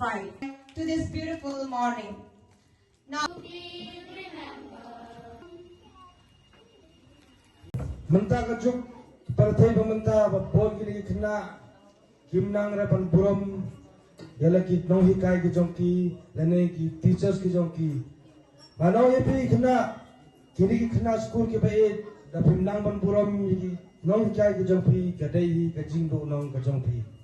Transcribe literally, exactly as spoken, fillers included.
Right to this beautiful morning. Now, mynta ka juk, para thei ba mynta ba bun kine ki khynnah kim nang re ban burom ïa la ki nonghikai ki jong ki lane ki teachers ki jong ki. Ba nong ïa phi khynnah, kine ki khynnah skul ki ba ïeit, da phim nang ban burom ïa ki nonghikai ki jong phi, ka dei hi ka jingduh nong ka jong phi.